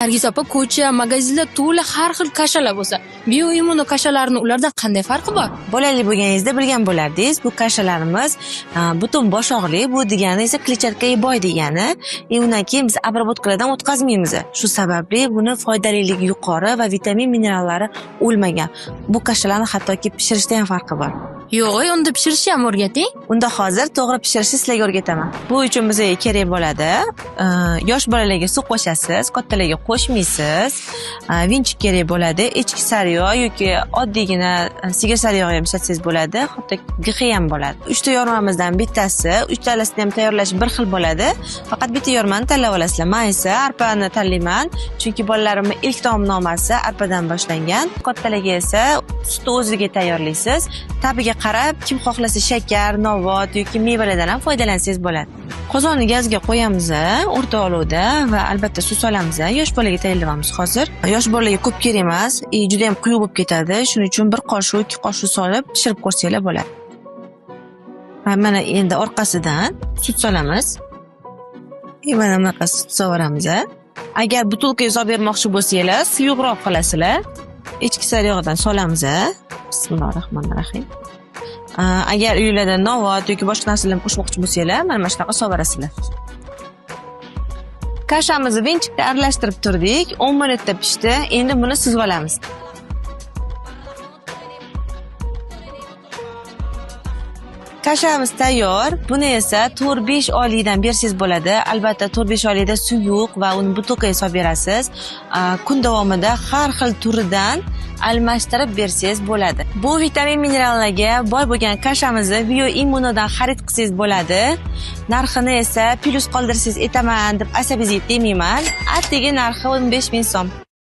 Nargiz opa, ko'cha, magazinlar to'la har xil kashalar bo'lsa, bioimmuno kashalarni ulardan qanday farqi bor? Bolali bo'lganingizda bilgan bo'lardingiz, bu kashalarimiz butun boshoqli, bu degani esa kletchatkaga boy degani. Undan keyin biz обработка lardan o'tkazmaymiz. Shu sababli buni foydaliligi yuqori va vitamin minerallari o'lmagan. Bu kashalarni hattoki pishirishda ham farqi bor. Yo'q, unda pishirishni ham o'rgating. Unda hozir to'g'ri pishirishni sizlarga o'rgataman. Bu uchun bizga kerak bo'ladi. Yosh bolalarga suv qo'shasiz, kattalarga qo'shmaysiz. Vinchik kerak bo'ladi, echki sariyog' yoki oddiygina sigir sariyog'i ham ishlatsangiz bo'ladi, hatto gixi ham bo'ladi. 3 ta yormamizdan bittasi, uchtalasini ham tayyorlash bir xil bo'ladi. Faqat bitta yormani tanlab olasizlar. Men esa arpani tanlayman, chunki bolalarimning ilk taomnomasi arpadan boshlangan. Kattalarga esa sutni o'ziga tayyorlaysiz. Tabiga qarab kim xohlasa shakar, novvot yoki mevalardan ham foydalansangiz bo'ladi. Qozonni gazga qo'yamiz, o'rta olovda va albatta suv solamiz. Yosh bolaga tayyorlaymiz hozir. Yosh bolaga ko'p kerak emas, juda ham quyuq bo'lib ketadi. Shuning uchun 1 qoshiq, 2 qoshiq solib pishirib ko'rsanglar bo'ladi. Va mana endi orqasidan sut solamiz. Mana bunaqa sut solamiz. Agar butulkaga solib bermoqchi bo'lsanglar, suyuqroq qilasizlar. Echki sariyog'idan solamiz. Bismillahirrohmanirrohim. Agar uylarda novvot yoki boshqa narsalarni qo'shmoqchi bo'lsanglar, mana shunaqa solib. Kashamizni vinchikda aralashtirib turdik. 10 minutda pishdi. Endi buni suzib olamiz. Kashamiz tayyor. Buni esa 4-5 oylikdan bersangiz bo'ladi. Albatta 4-5 oylikda suyuq va uni butulkaga solib berasiz. Kun davomida har xil turidan almashtirib bersangiz bo'ladi. Bu vitamin minerallarga boy bo'lgan kashamizni bioimmunodan xarid qilsangiz bo'ladi. Narxini esa plyus qoldirsangiz aytaman deb asabingizga tegmayman. Atigi narxi 15 000 so'm.